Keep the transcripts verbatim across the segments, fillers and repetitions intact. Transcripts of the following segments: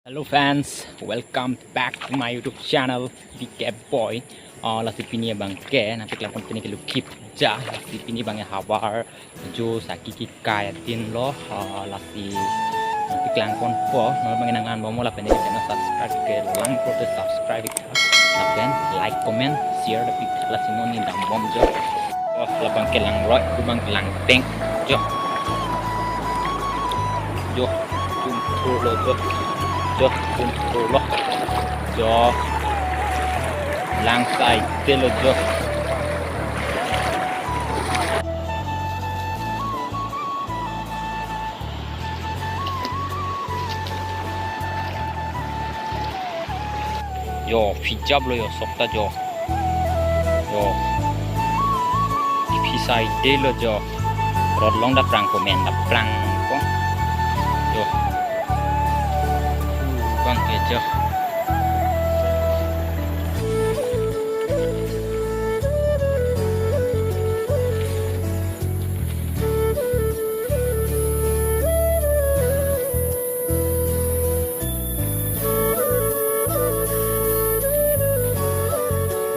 Hello friends, welcome back to my YouTube channel, V K Boy. Ah, lasi pini abang ke nangpaklangpon pini ke Lokhi Puja. Lasi pini abang havar jo saki kekai atin lo. Ah, lasi nangpaklangponpo. Non abang nang-an bomlo lapen ke channel subscribe ke lang pro te subscribe ik tha. Lapen like, comment, share ta pik tha. Lasi non neli dambomlo jo. Oh, labang ke langroi, labang ke langteng jo. Jo, jumthurlo jo. Jo, jumthurlo jo. Lang saidelo jo. Jo, phijaplo jo, sok ta jo. Jo. Phi saidelo jo. Rot along ta prang komen ta prang ko. Jo. Abang ke jo.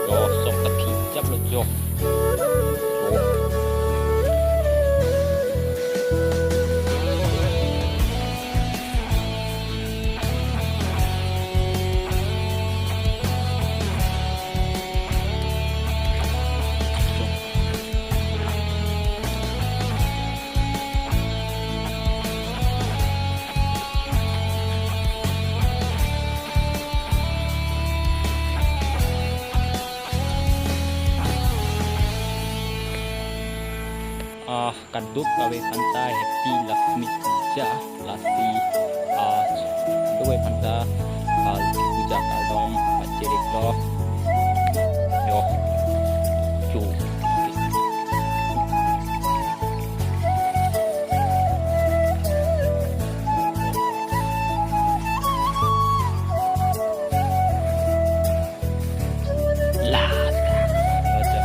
Jo, sok ta phijaplo jo. Jo. Ah, kadokave aphanta Happy Lakshmi Puja. Lasi, ah, kadokave aphanta, ah, Puja kardom pachiriklo. Jo. Jo. Lata. Ojo.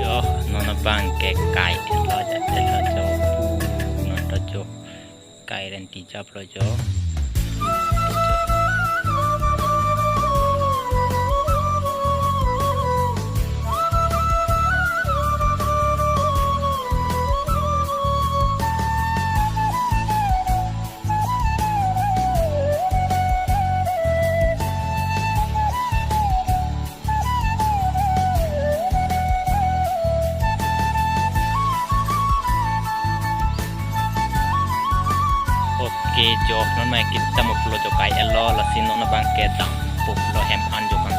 Jo, non abang ke kai lo jatelo jo. Pu, non to jo. Kai ren tijaplo jo. Oke, jo, non mai kita mo pulo jo kai-etlo, lasi non abang ke dam pulo hem an jo kan